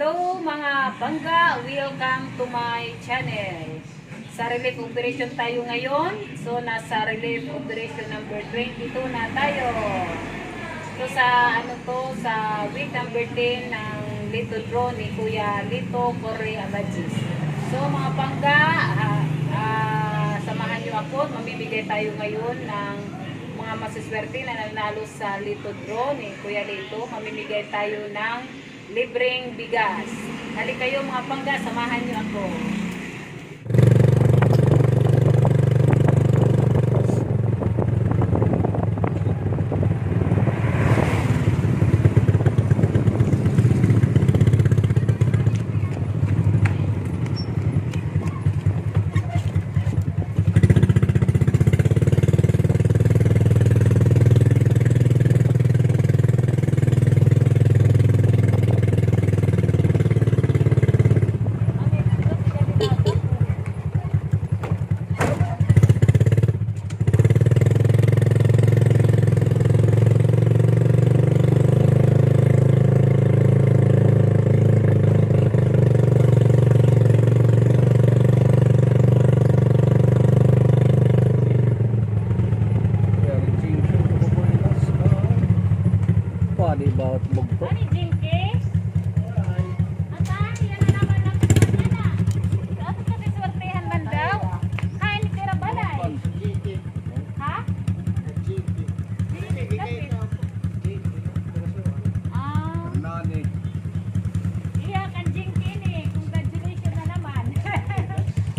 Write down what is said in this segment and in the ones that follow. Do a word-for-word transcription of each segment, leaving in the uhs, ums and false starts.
Hello, mga pangga, welcome to my channel. Sa relief operation tayo ngayon. So, nasa relief operation number twenty-two na tayo. So, sa ano to, sa week number ten ng Lito Draw ni Kuya Lito Corre Abadjis. So, mga pangga, ah, ah, samahan niyo ako at mamimigay tayo ngayon ng mga masiswerte na nanalo sa Lito Draw ni Kuya Lito. Mamimigay tayo ng libreng bigas. Halika kayo, mga pangga, samahan niyo ako. Pwede ba bugto? Ani, Jinky? Ata, yan na naman ang kuwan niya na. Dapat kasi swertihan man daw. Kain ni Tira Balay. Ha? Ah. Iya, kan Jinky ini. Congratulations na naman.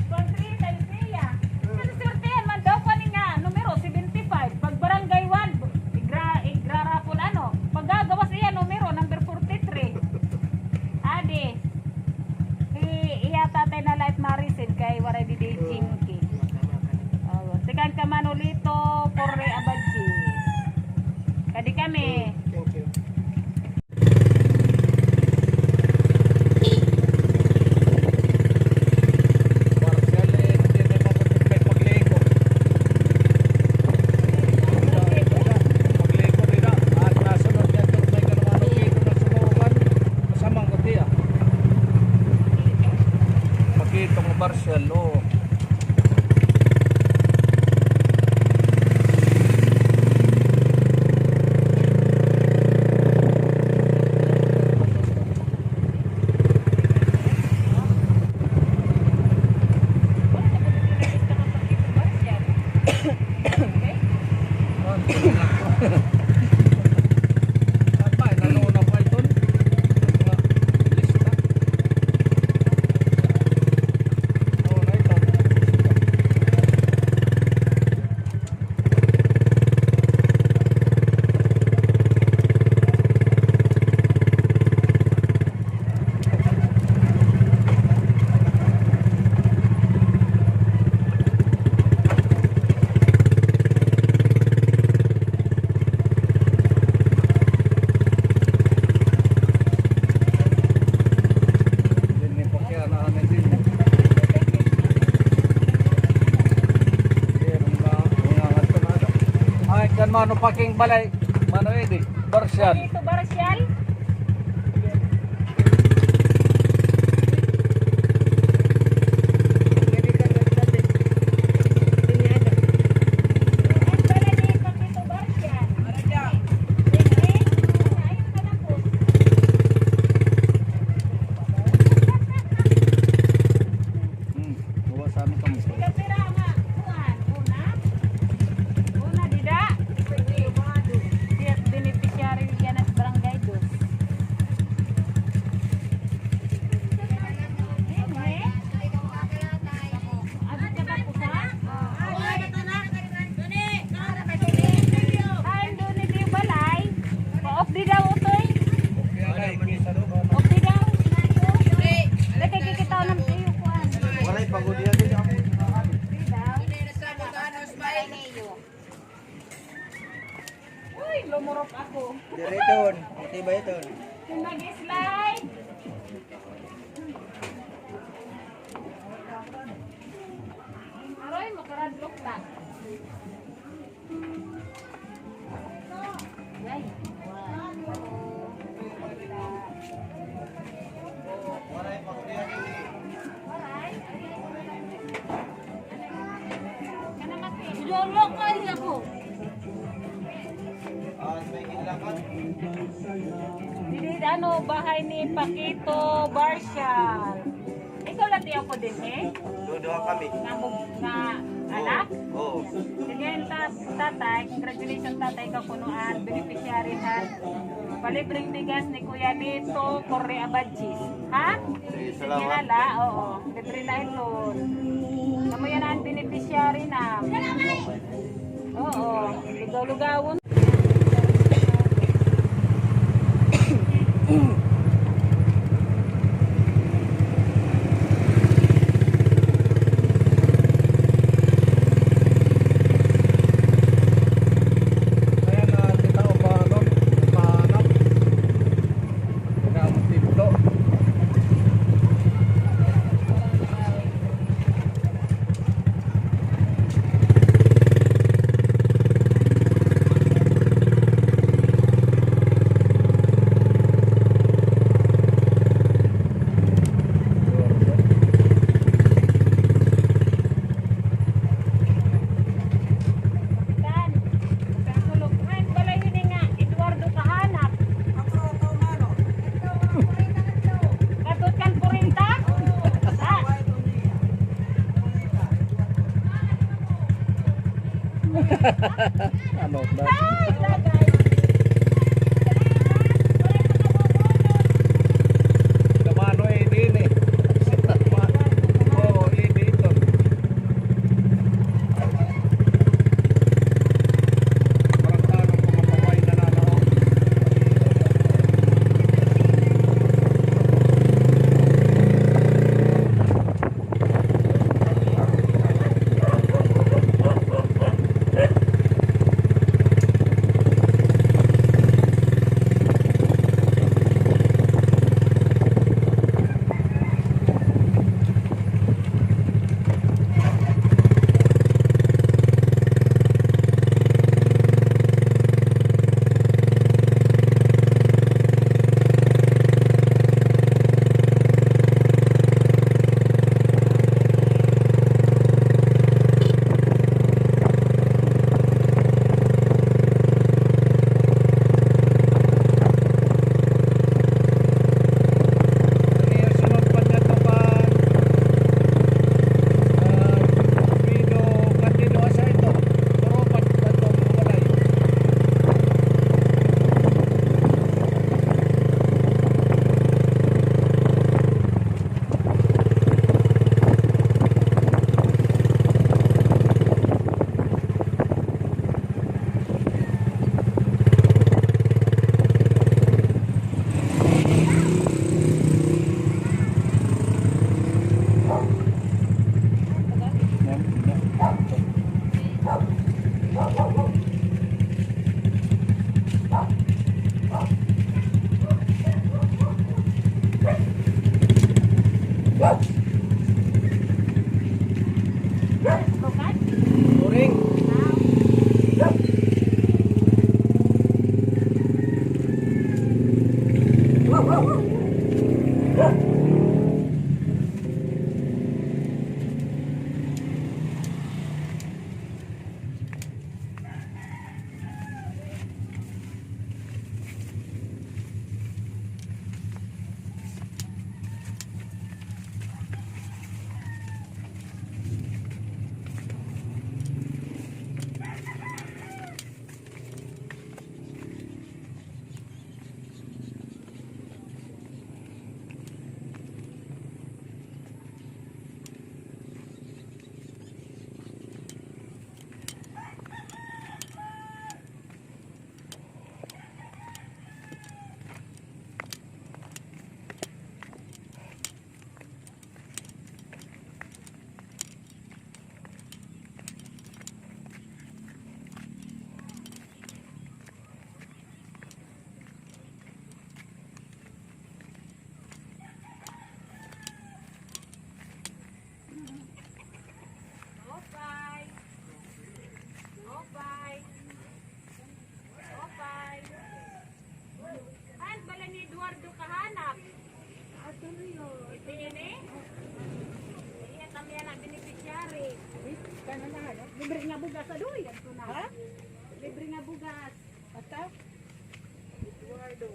Kontrita siya. Kasi swertihan man daw kani nga numero, seventy-five. Pag barangay one, igra-, igrarapol ano. Pag gagawas iya numero, number forty-three. Adi. I-, iya tatay na life marisin kay waray didi Jinky. Oh, tikang ka Manolito, Corre Abadjis. Kadi kami. Thank you. Pakitong Marshall, oh. Ay, kan Mano Paking balay, Mano Eddie, Barsyal. Dito, Barsyal. Hmm, gawa sa amin kamo. Kapira nga, kuan, una? Una, dida? Diya, beneficiary yana sa barangay dos. Ini, eh? Abot ka tapos, ha? Kain doon ni Tiyo Balay. Paok di daw, utoy. Oke daw. Nakikita ko ng iyo, kuan. Walay pagod yan, eh. Di daw. Uy, lumurok ako. Diri iton. Ito ba iton? Yung nag-slide. Aroy, makaradlok ta. Yay. Didi, ano, bahay ni Paquito Barcial. Ikaw la tiyo ko dinhi? Duduha kami. Nga mug-, nga anak? Oo. Sige, ta-, tatay, congratulations, tatay, ikaw kuno an beneficiary han palibreng bigas ni Kuya Lito Correa Badjis. Ha? Sige, salamat. Sige, hala, oo. Libre na ito. Kamo yana an beneficiary na. Oo, lugaw-lugawon. Ayan na, kita ko pa, ano, pahanap. Pagkakamutiblo. Kapitan, Kapitan Sulog. Ay, balay hini nga Eduardo Kahanap. Kadto kan kurenta? Ah. Ano ba? Ay, lagay. Kamano eh, din eh. Oo, eh, dito. Libre nga bugas, adoy, adto na. Ha? Libre nga bugas. Ata? Eduardo.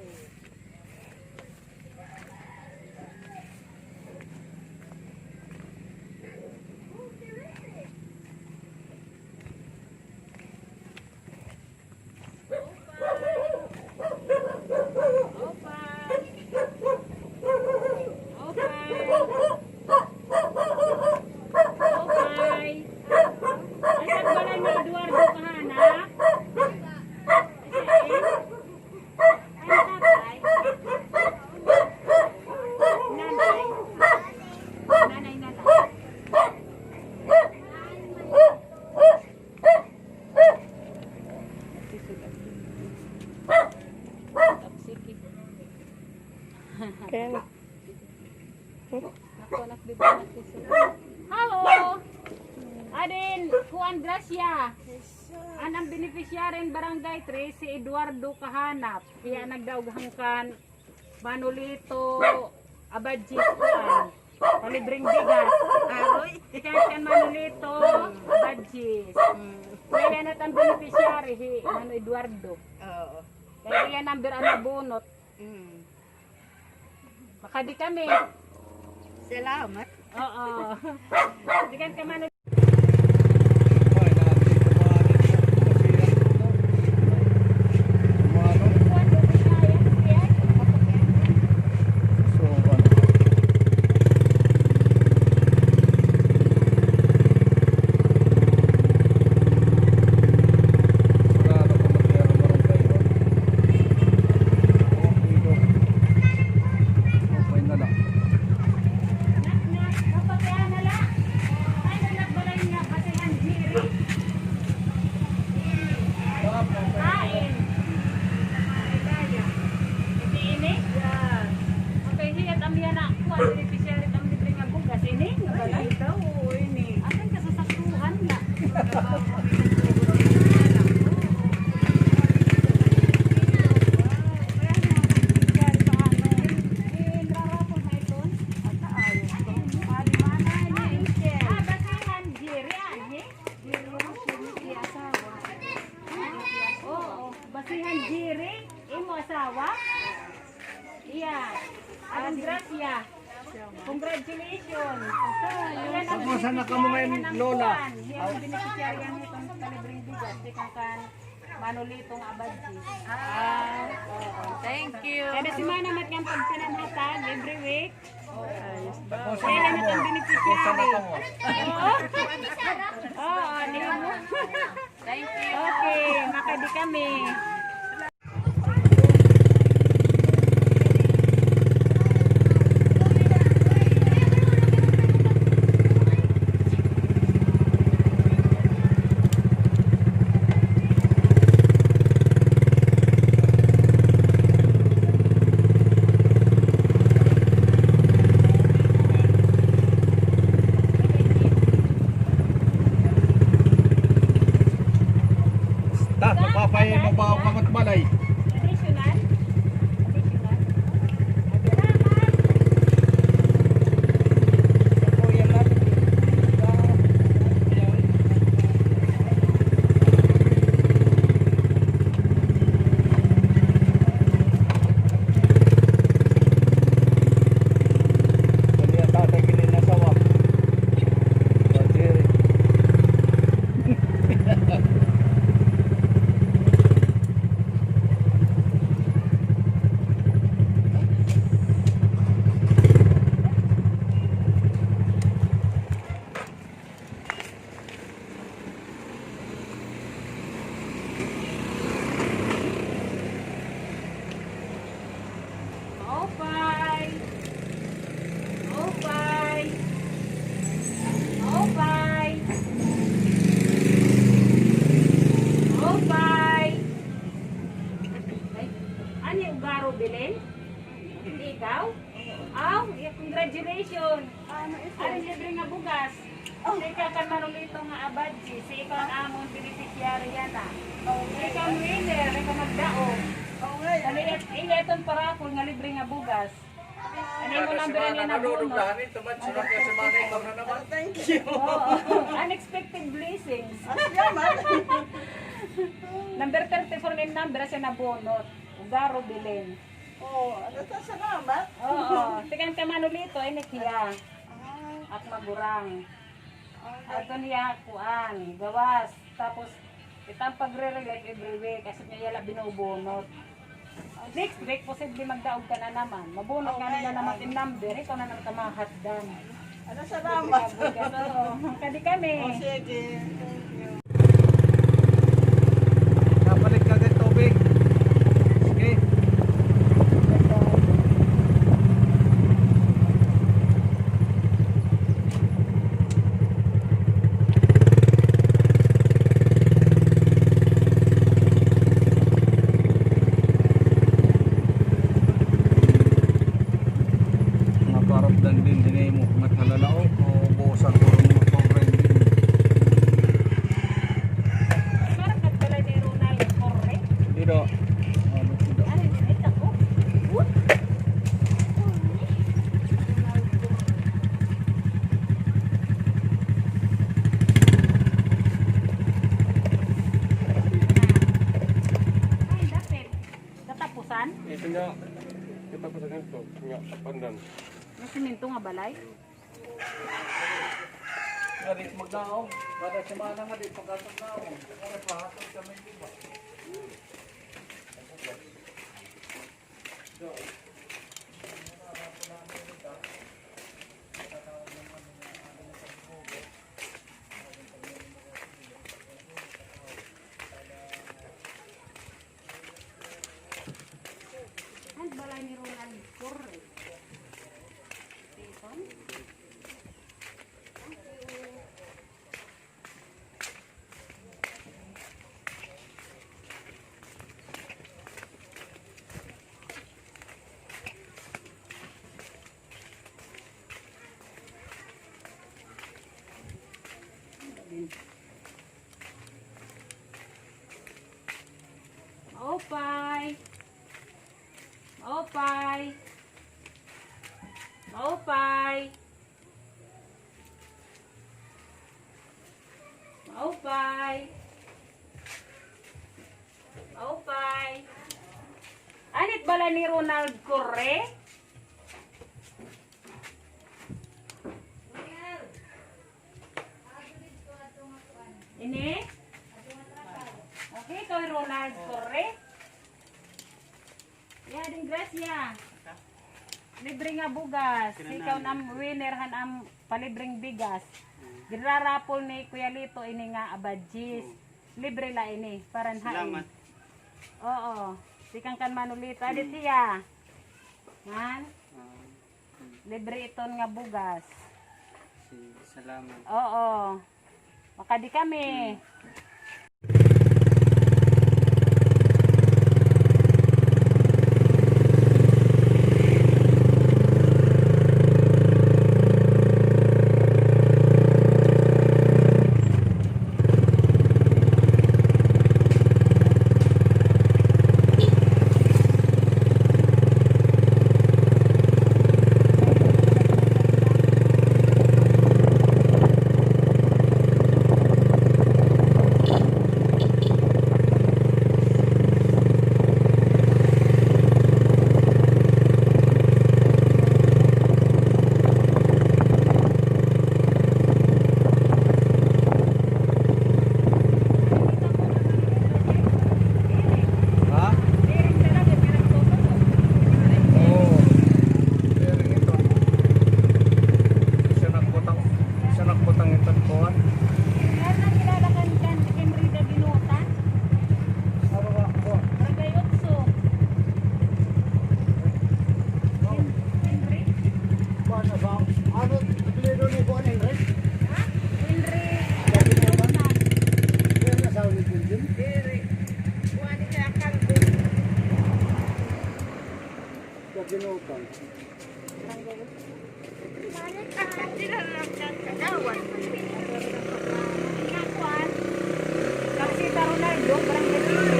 Kaya na. Ako, anak, di ba, anak, iso? Hello! Adin, kuan, Gracia. An, an beneficiary in Barangay three, si Eduardo Kahanap. Iya nagdaog hangkan Manolito Abadjis kuan. Palibreng bigas. Aroy. Ikan kan Manolito Abadjis. Mm. Kaya na it an beneficiary, hi Mano Eduardo. Oo. Kaya iya number an nabunot. Mm. Makadi kami. Salamat. Oo. Di kan ka Mano Basihan Jerry, imo asawa? Iya. Adon Gracia. Congratulations. Kumusta na kamo ngayon, Lola? Iya, an beneficiary an iton palibreng bigas, tikang kan Manolito nga Abadjis. Ah, oo. Thank you. Kada semana man it an pagpinanhatag, every week. Kaya na it an beneficiary. Oo. Oo, di mo. Thank you. Okay, makadi kami. Basta, mapapay, mabaw, kamot balay. Additional? Additional? Maupay. Maupay. Maupay. Maupay. Ay, ano yung garo, Belen? Ikaw? Aw, yeah, congratulations. Ano ito? Ano, libre nga bugas. Ikaw kan Manolito nga Abadji, si ikaw an amon beneficiary yana. Ikaw an winner, ikaw magdaog. Dali, iya iton parapol nga libre nga bugas. Ano mo number na nabunot? Thank you. Oo. Unexpected blessings. As yaman. Number thirty-four na in number, siya nabunot. Ugaro, Belen. Oo, ano to, salamat. Oo. Tikang kan Manolito, ini hiya. Ah. Ak magurang. Ato niya, kuan, gawas. Tapos, it am pagre-relief every week. Asya niya, yala binubunot. Next week, posible magdaog ka na naman. Mabunot ka nila naman in number. Ikaw na nang kamahatdan. Ano, salamat. Kadi kami. O, sige. Thank you. Kapalit ka gid tubig. Sige. Nga parang dandin din eh mo, nga talalaok o busan ko rin mo, sobrang din. Parang nagdala ni Ronald Corre. Dito. Ano, dito? Ay, dito ako. What? Ay, dapit. Katapusan? Ito nga. Katapusan ito. Nga, pandan. May simento nga balay? Nga di magdaong. Kada semana nga di pagkatagdaong. Kada pahatag kami, di ba? An balay ni Ronald Corre. Stephen? Maupay. Maupay. Maupay. Maupay. Maupay. Anit bala ni Ronald Corre? Ini? Okay, kay Ronald Corre. Ya, ding Gracia. Libre nga bugas. Ikaw na am winner han am palibreng bigas. Ginrarapol ni Kuya Lito ini nga abadjis. Libre la ini, para han. Salamat. Oo. Tikang kan Manolito. Adi siya. Han? Libre iton nga bugas. Sige, salamat. Oo. Makadi kami. Ha? Oo. Siya nagbutang, siya nagbutang iton kuan. Ano na kilala kan, kan Henry Daginutan? Ano nga po? Barangay Otso. Henry? Kuan na ba? Ano apelyido ni kuan, Henry? Ha? Henry Daginutan. Pero asawa ni Junjun? Diri. Kuan ni siya, Calvin. Daginutan. Calcita Ronaldo, Barangay Pili.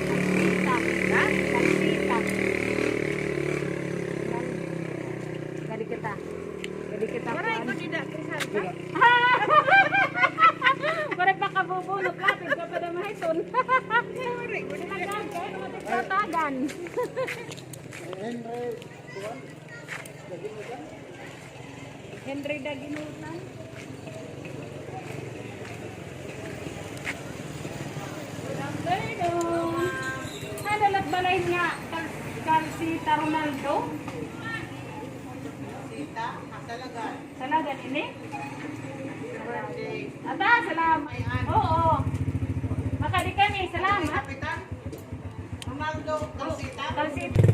Calcita. Ha? Calcita. Henry, kuan? Daginutan? Henry Daginutan. Good afternoon. Ano la it balay nga Kal-, Calcita Ronaldo? Calcita, ah, Salagan. Salagan ini? Happy birthday. Ata, salamat. Oo. Makadi kami, salamat. Kapitan? Ronaldo Calcita. Calcita.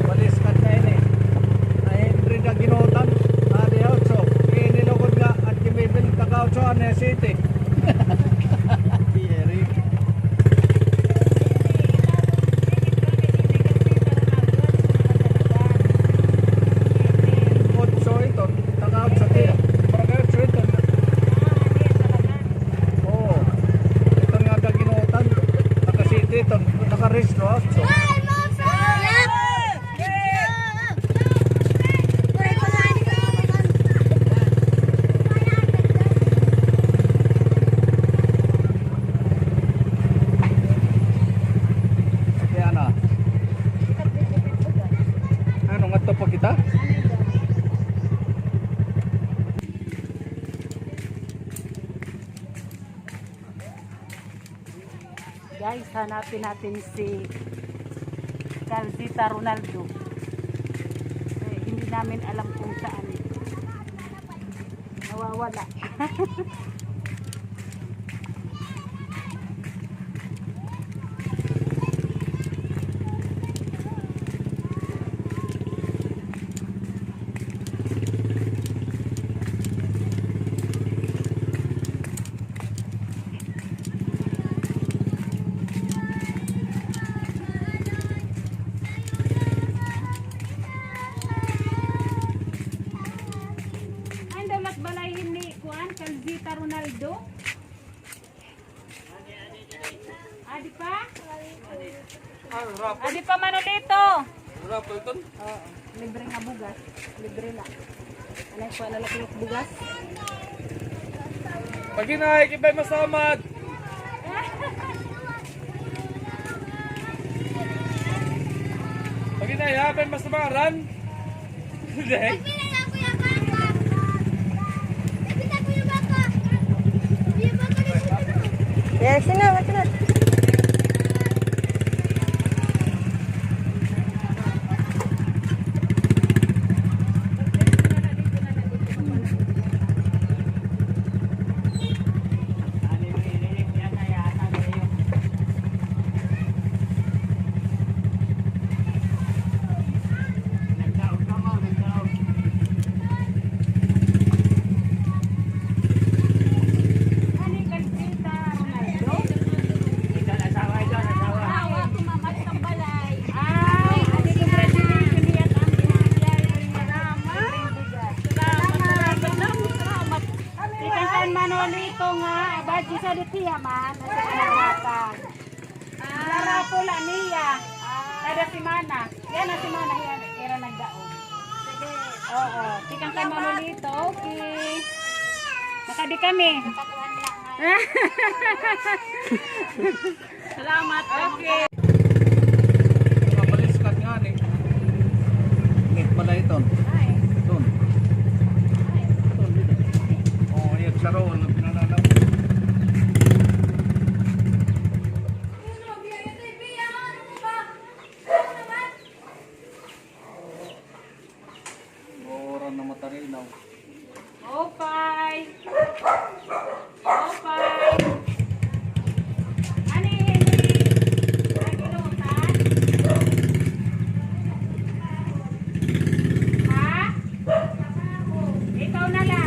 Baliskat na ini. Ay, Henry Daginutan. Adi otso. Ini lugod nga, at kimibin ka otso, ano, city. Jerry. Otso ito. Taga-otso ito. Barangay otso ito. Oo. Ito nga Daginutan. Taga-city ito. Taga-rehistro, otso. Kaya na. Ano, ngadto pa kita? Guys, hanapin natin si Calcita Ronaldo. Eh, hindi namin alam kung saan. Nawawala. Ay, daw la it balay hini, kuan, Calcita Ronaldo. Adi pa? Adi pa, Manolito. Raffle ton? Oo. Libre nga bugas. Libre na. Anay ko, ano lang bugas? Pag-inay, kipay masamad. Pag-inay, ha? Pag masamaran. Hindi. Yes, sino? What's that? Tikang kan Manolito nga, badji sa ditiya man, nasa pinaghatag. Narapo la niya. Kada semana. Yana semana, yana, ira nagdaon. Oo, tikang kan Manolito, okay. Nakadi kami. Salamat. Okay. Mga baliskat nga ni. Ngit pala iton. Iton. Iton, dito. Oh, iya, saro, ano, pinananaw. Namatarinaw. Opay! Opay! Ano ini? Naglutan? Ha? Ikaw na la.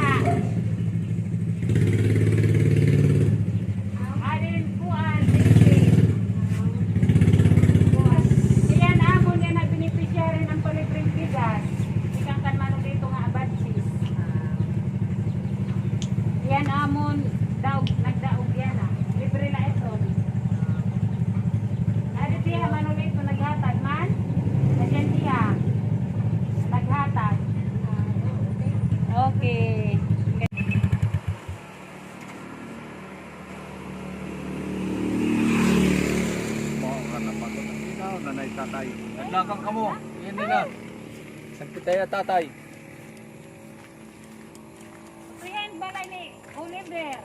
Adin, kuan, baby. Iyan amon yana beneficiary han palibreng bigas. Tikang kan Manolito nga abadsis. Iyan amon daog, nagdaog yana. Libre la iton. Adin, tiya Manolito naghatag man. Adin, tiya. Naghatag. Okay. Mao nga naman. Ikaw, Nanay, Tatay. Naglakan kamo. Iyan nila. Sagpit tayo, Tatay. Ito yan, balay ni Oliver.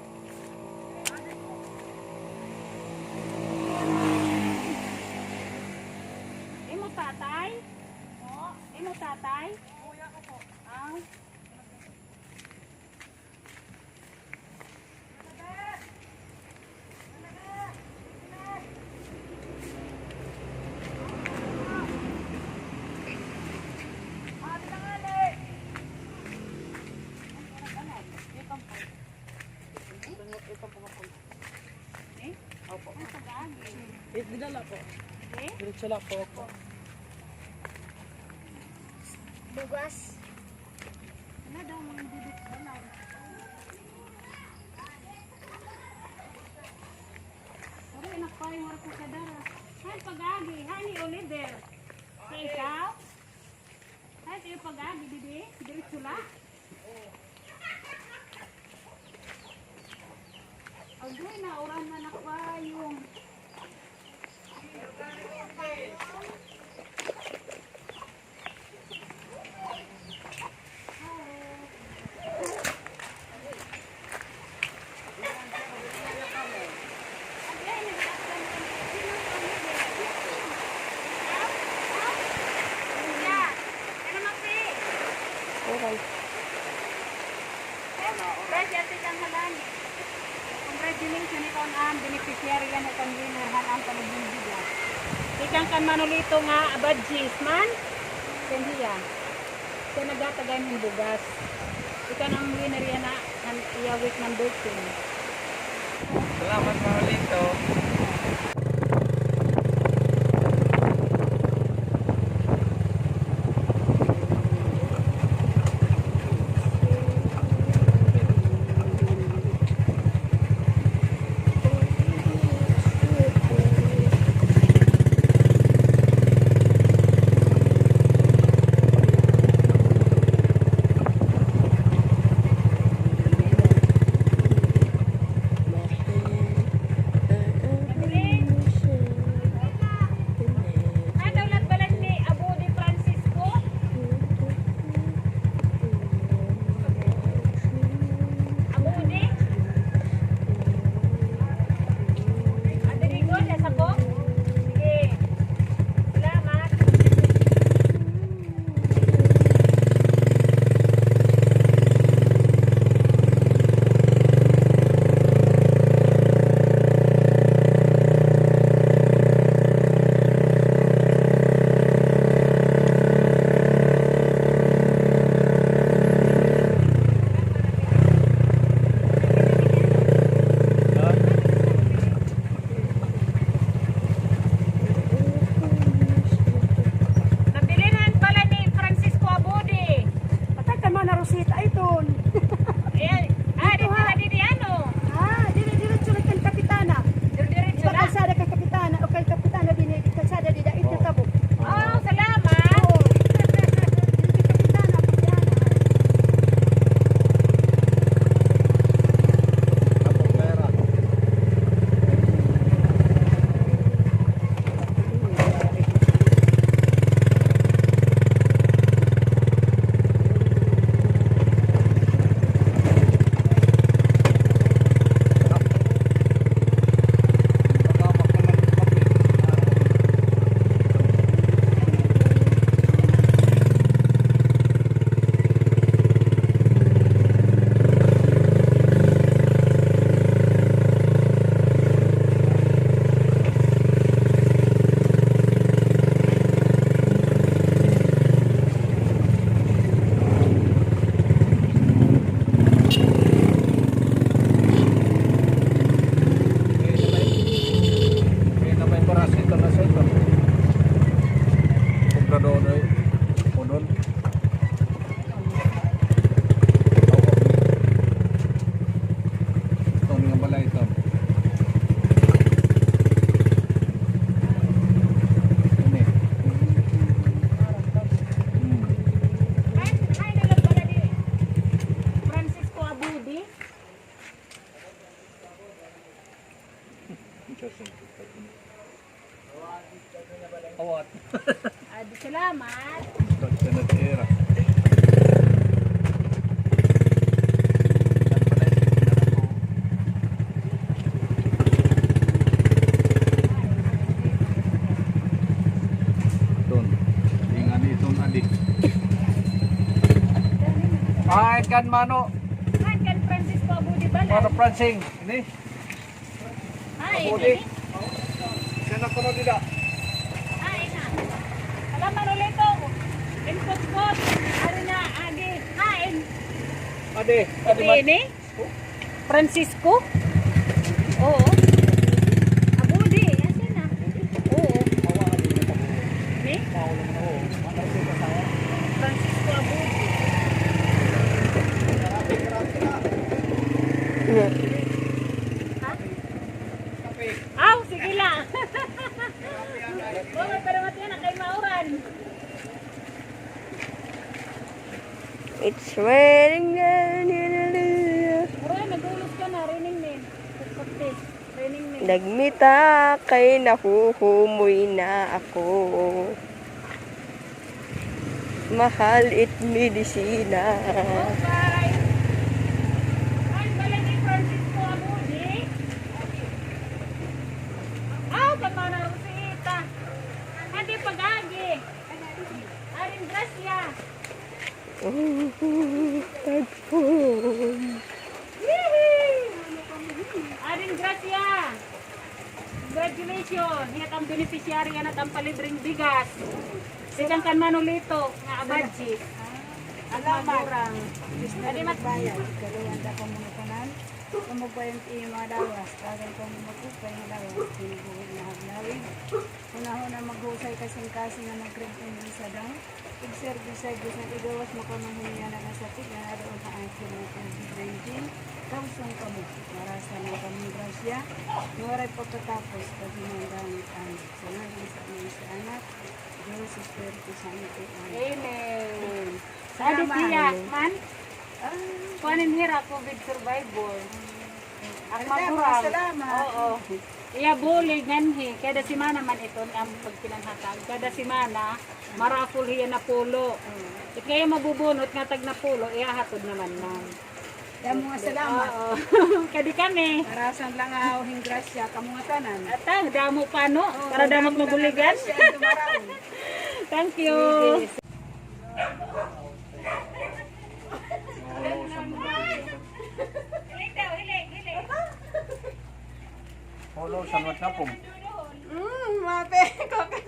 Imo tatay? Imo tatay? Kuya ko po. Ah. Eh? Opo. Ay, pag-agi. Eh, dida la po. Eh? Diretso la po. Opo. Bugas. Wala daw, mga dudot ba na? Wala, anak pa, yung wala ko kadara. Hay, pag-agi, hay, ni Oliver. Sa ikaw? Hay, kayo pag-agi, didi? Diretso la? Agoy, nauran man ako, yung Oray. Congratulations, ikaw an beneficiary yana kan winner han an palibreng bigas. Tikang kan Manolito nga abadsis man. Kan hiya. Siya naghatag han bugas. Ikaw an winner yana han iya week number ten. Salamat, Manolito. Hain kan Mano. Hain kan Francisco Abudi Balay. Mano Francing, ini. Hain, Abudi. Ini. Siya na kuno dida. Hain na. Hala, Mano Lito. Input-put. Ari na, agi. Hain. Adi, adi, ini. Francisco? Oo. Abudi, asan na? Oo. Ni? Francisco Abudi. Ha? Aw, sige la. Wala, pero matiyan na kay mauran. It's raining, hallelujah. Uy, naghulos ka na, raining men. Pagpagti, raining men. Nagmita kay nahuhumoy na ako. Mahal it medisina. Okay. Ay, balay ni Francisco Abudi. Aw, kan Mana Rosita. Adi pag-agi. Aring Gracia. Oh, tagpon. Yee! Aring Gracia. Congratulations. Hiya it am beneficiary, yana it am palibreng bigas. Tikang kan Mano Lito, nga abadji. Salamat. Adi mat- bayad. Ikaduha ta pa mga tanan. Kamo pa yung iyo mga lawas. Tagan kamo mag-upay nga lawas. Tinubuhin na haglawig. Hunahuna maghusay kasingkasing nga nagregtong sa daw. Igserbi-serbi sa igawas mo kamo hiniya na nasakit nga adto ha akin nga covid nineteen. Kawson kamo, marasan mo kamo grasya, nga waray pagkatapos, pag hinandangit ani. Sa ngalan sa Ama, sa Anak, Dios Espiritu Santo. Amen. Amen. Salamat. Adi siya, man? Ah. Kuan in hira, covid survivor. Ang Ay, magurang. Salamat. Oo. Iya bulig nganhi, kada semana man iton an pagpinanhatag. Kada semana, maraffle hiya napulo. Mm. It kay iya mabubunot nga tag napulo, ihahatod naman, ma'am. Damo nga salamat. Oo. Kadi kami. Marasan lang nga hin grasya, kamo nga tanan. Ata, damo pa, no? Oo, para damo mabuligan. Grasya, ito maraon. Thank you. Yes. Hello, salamat nga po. Mm, mape, ko ka.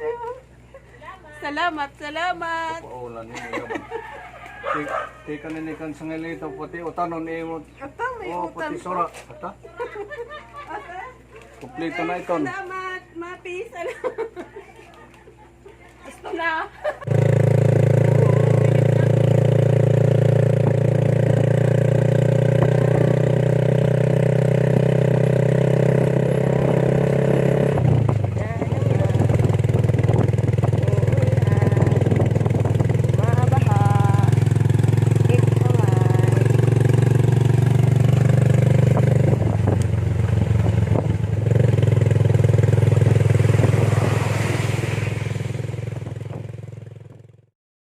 Salamat, salamat. Paulan ni, ti-, tikang ini kan Sangelito, pati utanon imo. Ata, may utan. Oh, pati sura. Ata? Ata? Kompleto na iton. Salamat, mape, salamat. Gusto na.